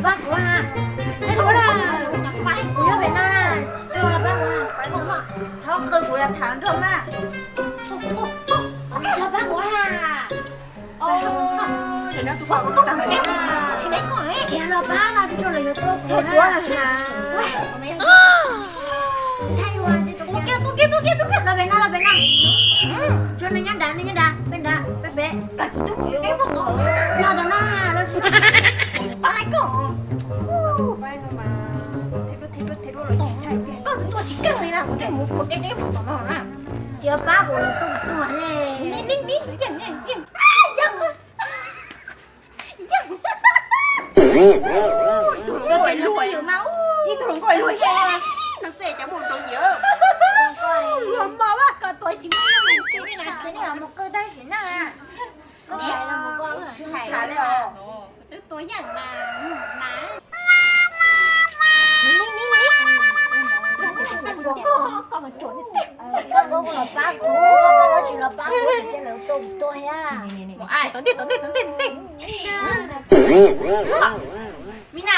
Pab kuv ha. Kuv nyob pem no, tsis tso los pab kuv ha. Txhob qw, kuv yuav tham nrog mas. Los pab kuv ha. Kiag los pab no, tsis tso lawv yuav tua kuv na. Los pem no, los pem no. Tso nws nyob nrad, nws nyob nrad, peb nrad, peb pem. Los tom no ha, los tsis tso. Koj tus tuag tsis keej li na, kuv twb mus deb deb mus tom no na. Tsis pab kuv los tuag tuag ne. Ib tug hluas nkauj luag, ib tug hluas nkauj luag, no xej cas muaj nroo nyiam. Luag mos vas koj tua tsis muaj ib leej twg. Mus qw tab sis na. Koj hais los mus koj hais li os. Twb tua yeej na. Koj, koj los pab kuv, koj, koj yuav tsis los pab kuv ces lawv tua kuv tuag thiab. Tom ntej, tom ntej, tom ntej, tom ntej. Mina,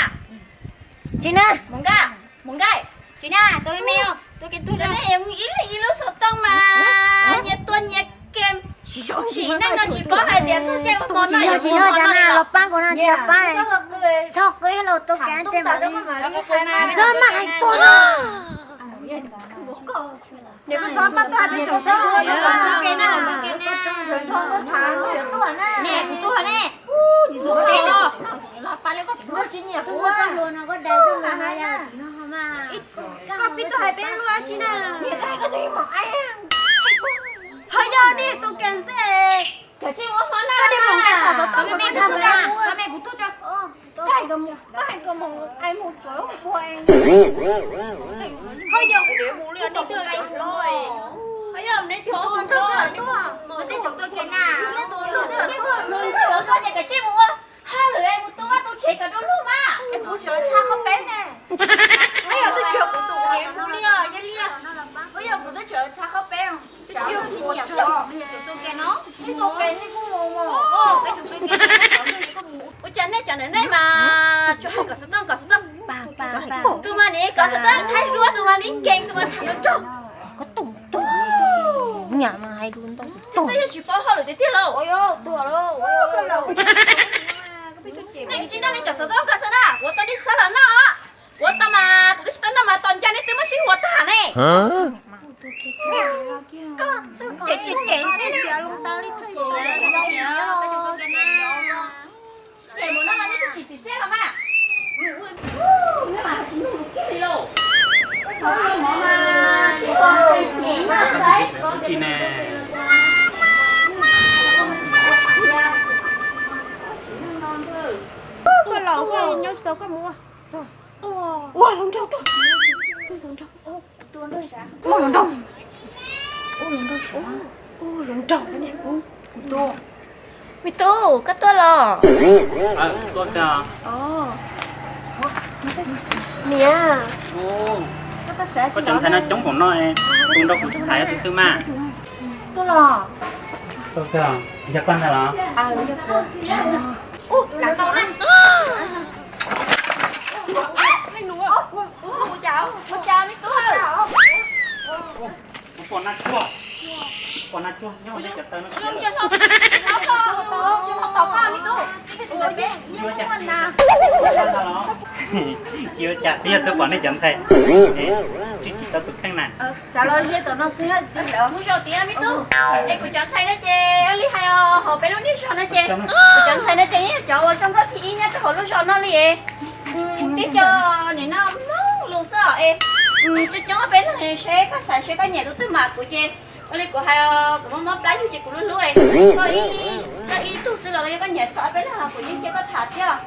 tsis na, mus nkaj, mus nkaj. Tsis na, tua me me os, tua ke tuag. Ib leeg ib lub xov tooj mas nyias tua nyias ke. Sim neej no tsis paub hais tias txog caij ua hmo no yuav ua hmo no li los. Pab kuv no, tsis pab. Txhob qw los tua ke tej mam li. Txhob maj hais tuag no. Nws kuj txhob pab tuag peb saum Facebook, peb saum txoj kev na. Niam, kuv tuag ne. Tsis tuag ne. Koj tsis nyiam kuv ua txoj hlua no, koj dai txoj hlua no ya tim no ho mas. Koj pib tuaj hais peb lub dab tsi na? Ho yog nej tus kev xwb. Koj niag mloog nqe tham xov tooj kom koj niag tuag tsa kuv. Ho yog kuv niam mus li nej twb cov hlob, ho yog neb cov hlob, ha lwm mus tu vaj tu tsev kom du lug mas. Kuv tseem tha qhov peb ne. Ho yog twb tsis yog kuv tus, kuv niam mus li, yog li. Ho yog kuv twb tseem tha qhov peb. Ua cas nej cov ntawm nej mas tsuas hais kom xov tooj, kom xov tooj. Tus mas nim kom xov tooj thaij duab, tus mas nim nkees, tus mas tham lus nrog. Koj tus tus nyam mas hais lus ntau tus. Twb yog tsis paub hauj lwm tiag tiag lauj. Nej tsis noj nej cov xov tooj ko xwb na, kuv tau nej sab los noj. Kuv tau mas kuv twb tsis tau noj mas tos ncav nej twb muab sib huas tag ne. Ces ces ces tej xiav loo tas li. Ces mus no mas nej twb tsis txim txiaj los mas. Tsis ne. Koj laus koj nyob tsis tau koj mus. Ua, hluas nraug tuaj. Ua, hluas nraug. Ua, hluas nraug. Kuv tuaj. Me tub, koj tuaj los? Tuaj kawg. Niam, koj cov ntxhais no coob npaum no, tus nrog kuv tham yog tus twg mas? Tuaj los? Tuaj kawg, yog koj ntag los? Ua cas, ua cas me tub? Kuv pom nag tsuag, pom nag tsuag nyob hauv cov taw no. Yuav cas, tsis yuav cas, twb yog tuaj pom nej cov ntxhais, tswj tsis tau tus kheej na. Xav los ze tom no xwb, lub zos tiav me tub. Es kuv cov ntxhais no ces li hais hauv peb lub niag zos no ces kuv cov ntxhais no ces yeej yog cov uas zoo nkauj thib ib nyob rau hauv lub zos no li. Tib co nim no mloog lus xwb os es, coob coob peb leeg seb koj xav seb koj nyiam tus twg mas kuv ces, ua li kuv hais, kuv muab mob plab yug ces kuv hlub hlub es, koj ib tug xwb los yog koj nyiam txog peb leeg los kuv yeej cia koj tham thiab.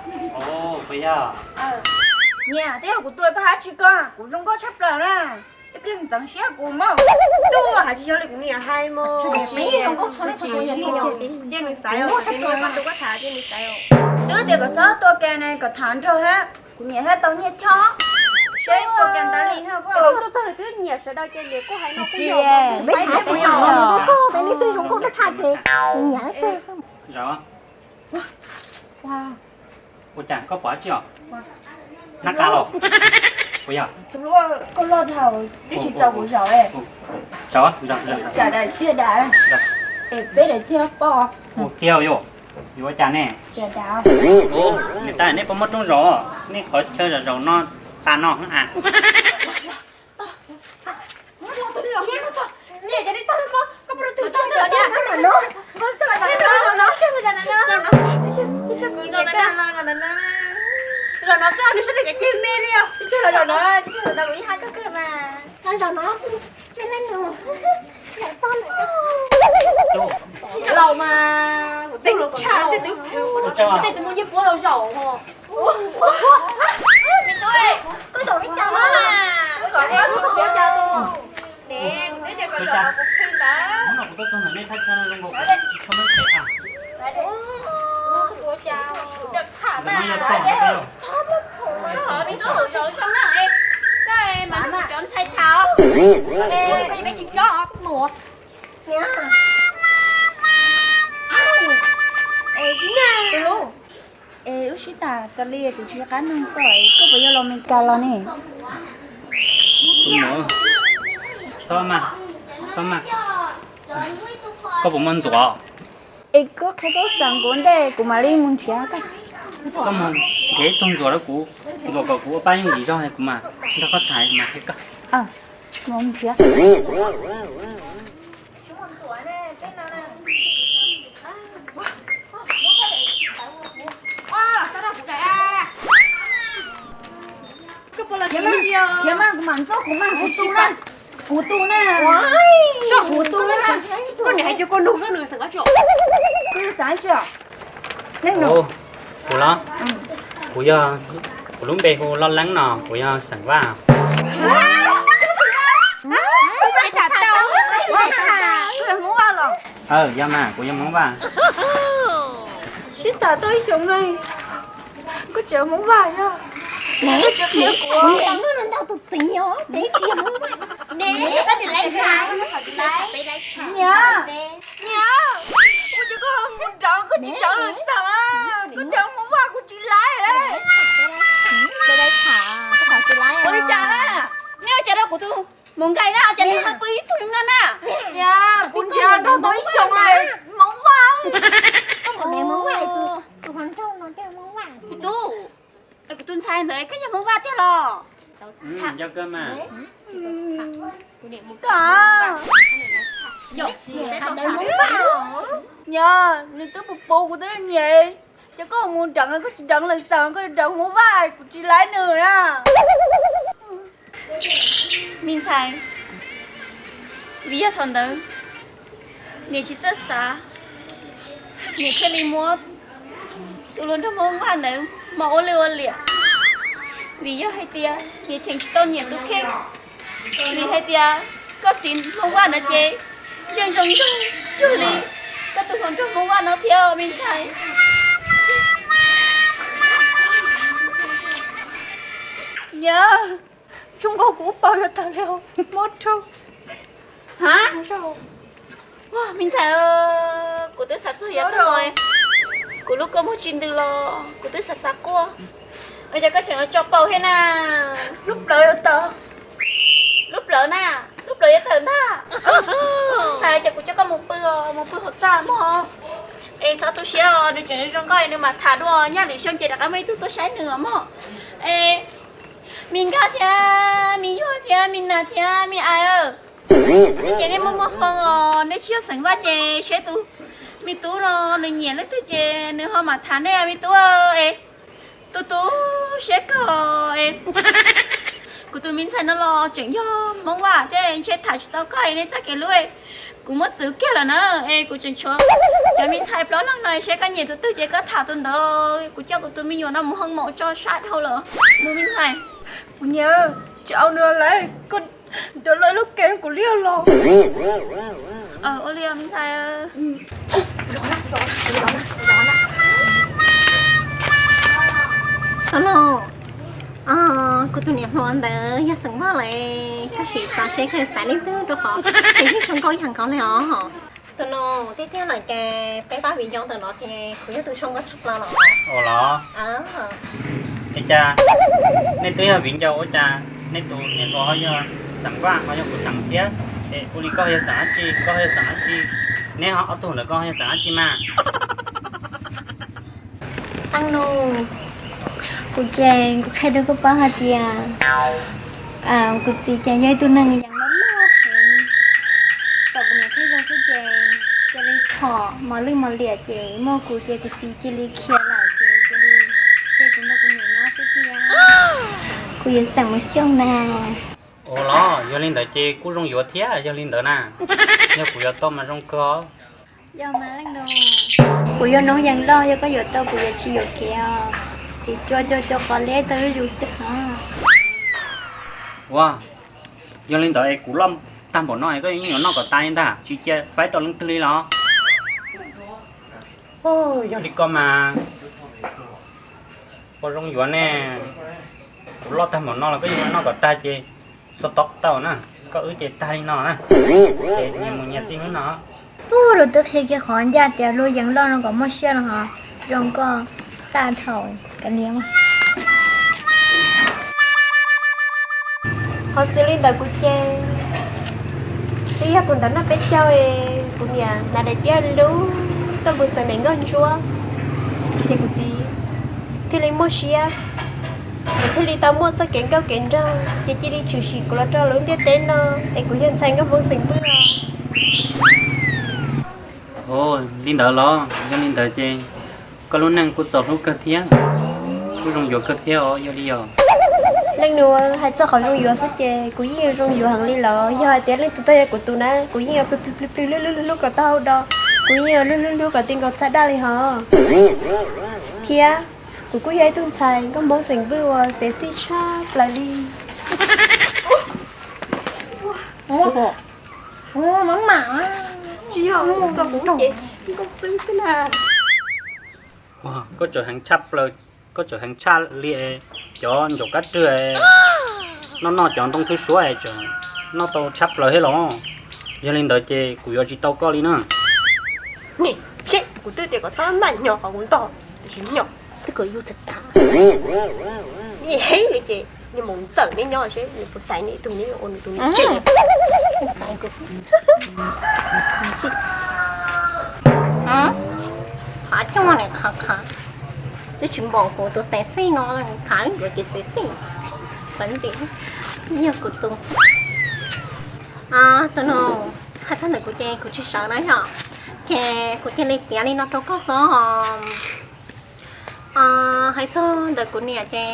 Niam, twb yog kuv tua koj hab tsi koj, kuv zoo nkauj tshaj plaws na. Ib pliag ntxeev siab kuv mog. Tuaj, hais tsis yog li kuv niam hais mog. Cia nws xaiv os, koj tus koj tham cia nws xaiv os. Twb tias kom txhob tua kiag ne, kom tham nrog hab, kuv niam hab tau nyiaj choj. Seb tua kiag ntawd li hab. Tuaj tag lawm twb nyiam sawv daws ces niam kuj hais no kuj yog, peb tham tsis yog, tuaj txog peb leej twg zoo nkauj tshaj ces nyiam leej twg. Ua cas koj pom dab tsi os? Nab qa los? Puas yog? Koj loj dhau, twb tsis txaus kuv zaum. Zaum, zaum, zaum. Tsam daim txiag daim. Es peb daim txiag poj. Ua kiag yom. Yuav ua cas ne? Tsam daim. Niam tais, nej puas muaj rooj zaum? Nej qhov chaw zaum zaum no tas no a. Laus mas, kuv tej tus muaj nyiaj puab laus zaum. Me tub, koj zaum li cas na? Koj zaum li cas tus? Kuv twb tuaj ntawm nej thaj chaw no zoo nkaus kuv tsis tshua meej pem a. Me tub, zaum zoo na, koj mas nrog kuv cov ntxhais tham. Koj tsis cob mus. Es wb sib tham tas li kuv tsis qab nug koj, koj puas yog los Meskas los ne? Txhob maj, txhob maj. Koj puas muaj ntxuam? Es koj qhia koj xav kuv ntej kuv mam li mus nrhiav koj. Koj mus nrhiav ib tug ntxuam rau kuv, ntxuam kom kuv ua pab yooj yim zog kuv mam nrog koj tham mas qhia koj. Mus nrhiav. Koj puas los tsev? Kuv mam ntxub, kuv mam, kuv tu na. Kuv tu na. Koj niam hais tias koj nug seb nws xeem dab tsi. Koj xeem dab tsi? Kuv los, kuv yog, kuv lub npe hu Loj Leeb no, kuv yog xeem Vaj. Koj yog Hmoob Vaj los? Yog mas, kuv yog Hmoob Vaj. Sib tham tau ib xyoos no, koj tseem Hmoob Vaj yog? Koj tsis qhia kuv. Niam, niam, ua cas koj mus deev koj tsis deev lawm xeem, koj deev Hmoob Vaj kuv tsis laib li. Ua li cas na? Nej ua cas rau kuv tus mus nkaim na, ua cas nws ho pw ib tug no na? Niam, kuv nrhiav nrog koj ib xyoos lawm, Hmoob Vaj. Kuv tus, kuv tus ntxhais ntawd koj yog Hmoob Vaj tiag los? Yog kawg mas. Niam, nws twb puv puv kuv twb nyiam, ces koj mus deev koj tsis deev lawm xeem, koj deev Hmoob Vaj kuv tsis laib nws na. Me ntxhais, vim yog thaum ntawd niam tsis txawj xav, niam thiaj li muab tus hluas nraug Hmoob Vaj ntawd mos ua lwj ua liam. Vim yog hais tias niam cheem tsis tau niam tus kheej, vim hais tias koj txiv Hmoob Vaj ntawd ces yeej zoo nraug cuag li koj tus hluas nraug Hmoob Vaj no thiab me ntxhais. Niam, zoo nkaus kuv paub yuav tag li mob rau. Me ntxhais, kuv twb xav txog yav tag los, kuv lub kua muag tsis ntws los kuv twb xav xav quaj. Ua cas koj tseem tso paus thiab na? Lub plawv yuav tawm. Lub plawv na, lub plawv yuav tawm ntag. Ntxhais, ces kuv coj koj mus pw os, mus pw hauv txaj mog. Es txhob tu siab os, nws tseem zoo nkauj es nws mam tham dua, nyob lwm xyoo ces rov qab muaj ib tug tuaj saib nws os mog. Es me nkaj thiab me yuag thiab me nas thiab me ais, nej ces nej muaj muaj hmoo os, nej tsis yog xeem Vaj ces seb tus me tub no nws nyiam leej twg ces nws ho mam tham nej me tub. Es tu tu siab kawg es kuv tus me ntxhais no los tseem yog Hmoob Vaj thiab, ntshe tham tsis tau koj es nej txoj kev hlub kuv muab txwv kiag lawm na. Es kuv tseem tshuav cov me ntxhais plaub leeg no, seb koj nyiam tus twg ces koj tham tus ntawd, kuv coj kuv tus me nyuam no mus hoo maum tso sab dhau lawm. Mus me ntxhais. Kuv niam, tsis au nws lawm, koj nrog lawv lub kev kuv liaj los. Ua li me ntxhais. Kuv tus niam hluas ntawd yog xeem Vaj lawm, koj sim xav seb koj xaiv leej twg rau qhov es yeej zoo nkauj ib yam nkaus li os. Tus no, tiag tiag lawm ces peb pab viv ncaus ntawm no ces kuv yog tus zoo nkauj tshaj plaws los? Ua los? Es cas nej twb yog viv ncaus ua cas nej tus niam hluas ho yog xeem Vaj ho yog kuv xeem thiab? Es ua li koj ho yog xeem dab tsi, koj ho yog xeem dab tsi? Neb ho ob tug ntawd koj ho yog xeem dab tsi mas? Ab nus, kuv ces kuv qhia rau koj paub hais tias kuv txiv ces yog ib tug neeg yeej loj loj heev, tom kuv niam thiab zoo xwb ces cia li txhom mos lwj mos liam ces muaj kuv ces kuv txiv cia li khiav lawm ces cia li tseg kuv nrog kuv niam nyob xwb tiag. Kuv yuav xeem Mus Xyooj na. Ua los, yog li ntawd ces kuj zoo yuav thiab, yog li ntawd na, yog kuv yuav tau mas zoo kawg. Yog mas leej nus, kuv yog noob yeej loj, yog koj yuav tau kuv yuav tsis yuam kev os. Kuv cua cua cua qos liab tau zuj zus xwb os. Ua, yog li ntawd es kuv loj tag npaum no es koj yeej yuav noj kom tas li ntag, tsis cia faib rau leej twg li los? Yog li koj mas puas zoo yuav ne? Kuv loj tag npaum no los koj yeej yuav noj kom tag ces xov tob tau na, koj wb ces tag li no na, ces nyias mus nyias txij hnub no. Ub, luag twb qhia kiag qhov ncaj tias luag yeej loj no kom muaj siab no ho, zoo koj tag dhau kav liam. Ho xws li ntawd kuv ces twb yog tus ntawm no peb caug, kuv niam hnav daim tiab lub tuaj mus xeem me nkauj ntsuab, ces kuv txiv thiaj li muaj siab, kuv thiaj li tau muaj txoj kev nkauj kev nraug, ces cia li tshwm sim kuv los rau lub ntiaj teb no, es kuv yog ntxhais nkauj Hmoob xeem Vwj os. Ua li ntawd los? Yog li ntawd ces koj lub neej kuj txaus hlub kawg thiab, kuj zoo yuav kawg thiab os, yog li os. Leej nus, hais txog qhov zoo yuav xwb ces kuv yeej yuav zoo yuav heev li los, yog hais tias leej twg tuaj yog kuv tus na kuv yeej yuav plhws plhws plhws hlub hlub hlub kom tau hau do, kuv yeej yuav hlub hlub hlub kom ti nkaus txhab daj li hos. Thiab kuv kuj yog ib tug ntxhais nkauj Hmoob xeem Vwj uas sexy tshaj plaws li. Tsis yog, kuv xav kuv ces nkauj xwb xwb na. Koj tseem heev tshaj plaws, koj tseem heev tshaj li cov ntsaum kab rwg noj noj cov ntoo thwb suab es tseem noj tau tshaj plaws thiab los? Yog li ntawd ces kuv yuav tsis tau koj li na. Nim, seb, kuv twb tias kom txhob maj nyo qhov kuv ntog, tiam sis nyo twb kom yus tag tag. Nim heev li ces nim mus ntxawm neb nyob seb nim puas xaiv nim tus neb ua nws tus neb tsev. Qhov coj nim qhov qhov twb tsis npaum kuv tus xeem xij no, qhov ib nkuav ces xeem xij, qhov ntxim yog kuv tus. Tus no, hais txog ntawm kuv ces kuv tsis sawv na yom, ces kuv cia li piav li no rau koj xwb. Hais txog ntawm kuv niam ces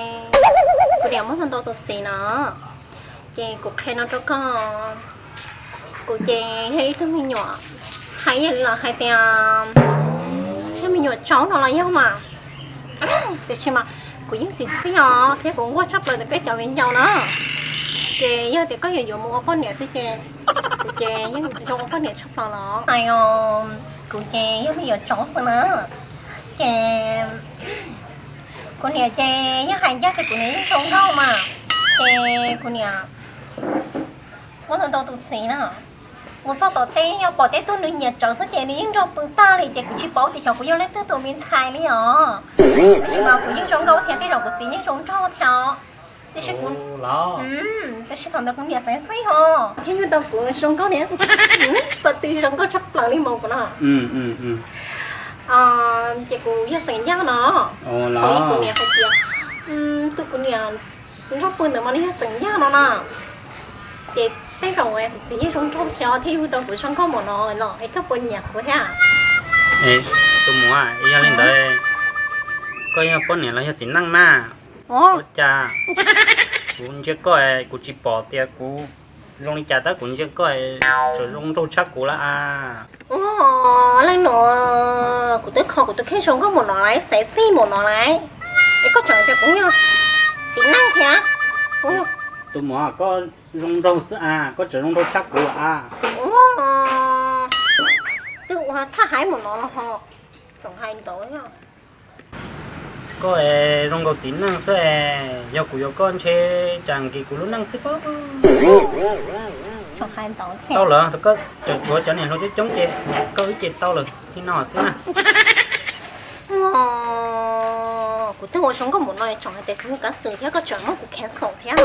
kuv niam muaj ntau tus txiv no, ces kuv qhia no rau koj, kuv ces yog ib tug me nyuam, hais ib yam li los hais tias yog me nyuam tsaub no los yog mas, tiam sis mas kuv yeej txiv txiaj os thiab kuv nquag tshaj plaws ntawm peb cov viv ncaus na. Ces yog tias koj yuav yuav mus ua poj niam xwb ces kuv ces yeej zoo ua poj niam tshaj plaws los. Kuv ces yog me nyuam tsaub xwb na. Ces kuv niam ces yog hais ncaj tias kuv niam yeej zoo nkauj mas, ces kuv niam muaj ntau tus txiv na. Mus txog tom teb yog pom tej tug nws nyiam tsawv xwb ces nws yeej nrog pw tag li ces kuv tsis paub tias xyov kuv yog leej twg tus me ntxhais li os. Tiam sis mas kuv yeej zoo nkauj thiab tej zaum kuv txiv yeej zoo nraug thiab os. Tiam sis kuv, tiam sis thaum ntawd kuv niam xeev xeeb ho thiab yug tau kuv zoo nkauj thiab, pab twb zoo nkauj tshaj plaws li mus kuv no. Ces kuv yog xeem Yaj no. Kuv niam hais tias tus kuv niam nrog pw ntawd mas nws yog xeem Yaj no na. Ces tej zaum kuv txiv yeej zoo nraug thiab thiaj yug tau kuv zoo nkauj npaum no los es koj puas nyiam kuv thiab? Tus muam, yog li ntawd koj yog poj niam los yog txiv neej mas? Ua cas kuv ntsia koj kuv tsis pom tias kuv zoo li cas tab kuv ntsia koj tseem zoo nraug tshaj kuv lawm a. Leej nus, kuv twb kho kuv tus kheej zoo nkauj npaum no lawm, xeev xij npaum no lawm, es koj tseem tias kuv yog txiv neej thiab? Tus muam, koj zoo nraug xwb a, koj tseem zoo nraug tshaj kuv lawm a. Twb ua thaj haib npaum no los ho tseem hais ntawd. Koj es zoo nkaus txiv neej xwb es, yog kuv yuav koj ntshe tsam nkis kuv lub neej xwb pob. Tau lawm, thaum koj tseem tshuav cov niam hluas coob coob ces koj wb ces tau lawm, li no xwb na. Kuv twb ua zoo nkauj mus no tsoom hais tias kuv yog kab txwm thiab koj tseem muab kuv cancel thiab.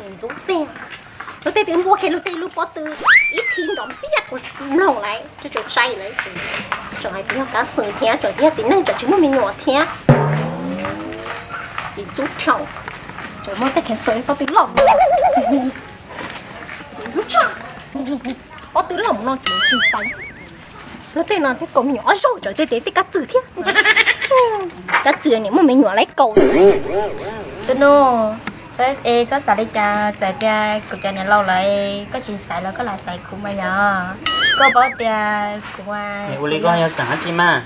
Ntxub tej, luag tej twb npua kiag luag tej lub pob tw ib thib nrov npiaj kuv mloog lawm, tseem sai lawm. Tseem hais tias yog kab txwm thiab tseem yog txiv neej tseem tsis muaj me nyuam thiab. Txiv ntxub thaum, tseem muab tej cancel pob tw loj. Txiv ntxub tshaj, pob tw loj mus no tseem tsis sai. Luag tej no thiab kaus me nyuam ob zaug tseem tej tej kab txwm thiab. Kab txwm niam muaj me nyuam lawm kaus. Tus nus, es txhob xav li cas, txawm tias kuv cov niam laus lawm koj tsis xaiv los koj lam xaiv kuv mas yog. Koj paub tias kuv, ua li koj yog xeem dab tsi mas?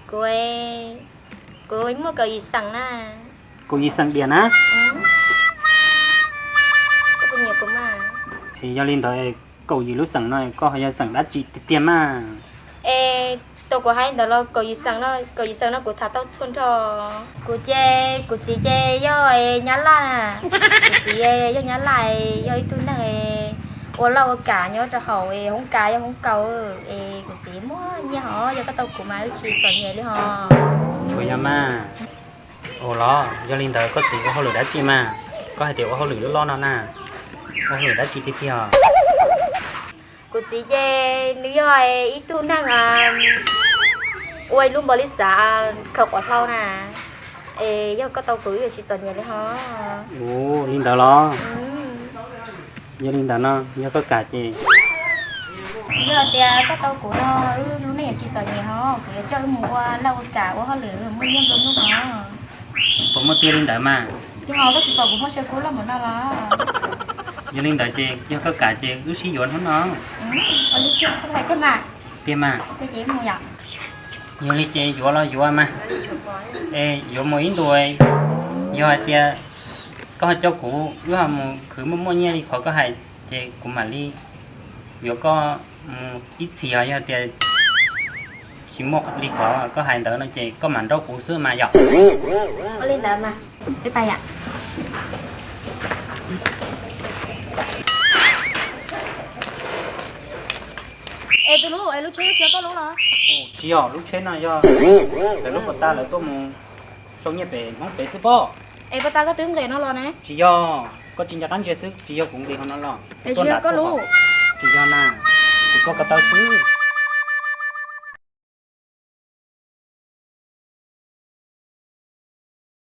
Kuv, kuv muaj kaum yim xeem na. Kaum yim xeem diam na. Yog li ntawd, kaum yim lub xeem no koj ho yog xeem dab tsi tiag tiag mas? Es tau kuv hais ntawd los kaum yim xeem no, kaum yim xeem no kuv tham tau txhua nrho. Kuv ces kuv txiv ces yog Nyab Laj na. Kuv txiv yog Nyab Laj, yog ib tug neeg ua laj ua kam nyob rau hauv hoob kas, yog hoob kaus. Es kuv txiv muaj nyiaj hos, yog koj tau kuv mas wb tsis txom nyem li hos. Puas yog mas? Ua los yog li ntawd koj txiv ua hauj lwm dab tsi mas? Koj hais tias ua hauj lwm loj loj no na, ua hauj lwm dab tsi tiag tiag? Kuv txiv ces nws yog ib tug neeg ua ib lub npaum li xav khaws quav hlau na. Es yog koj tau kuv wb yuav tsis txom nyem li hos. Ua li ntawd los? Yog li ntawd no yog koj kam ces, yog tias koj tau kuv no wb lub neej yuav tsis txom nyem hos, kuv yuav coj wb mus ua laj ua kam ua hauj lwm muaj nyiaj nplua nuj hos. Puas muaj tiag li ntawd mas? Tiag hos, koj tsis pom kuv muaj siab kub loj npaum no los? Yog li ntawd ces yog koj kam ces wb sib yuav hnub no. Ua li tiag, koj hais tiag mas. Tiag mas. Yog li ces yuav los yuav mas. Es yuav mus ib ntus, yog hais tias koj ho coj kuv wb ho mus khwv muaj muaj nyiaj li qhov koj hais, ces kuv mam li yuav koj mus ib txhis. Yog tias tsis muaj li qhov koj hais ntawd no ces koj mam nrauj kuv xwb mas yom. Ua li ntawd mas. Es tus hlub, es lub tsheb tsis yog koj lub los? Tsis yog, lub tsheb no yog lawv lub puas tas lawv tuaj mus sau nyiaj pem Hmoob pem xwb pob. Es puas tas koj twb nqis no los ne? Tsis yog, koj tsis nco qab ntsia xwb, tsis yog kuv nqis hauv no los. Es tsis yog koj lub? Tsis yog na, kuv koj ko taw xwb.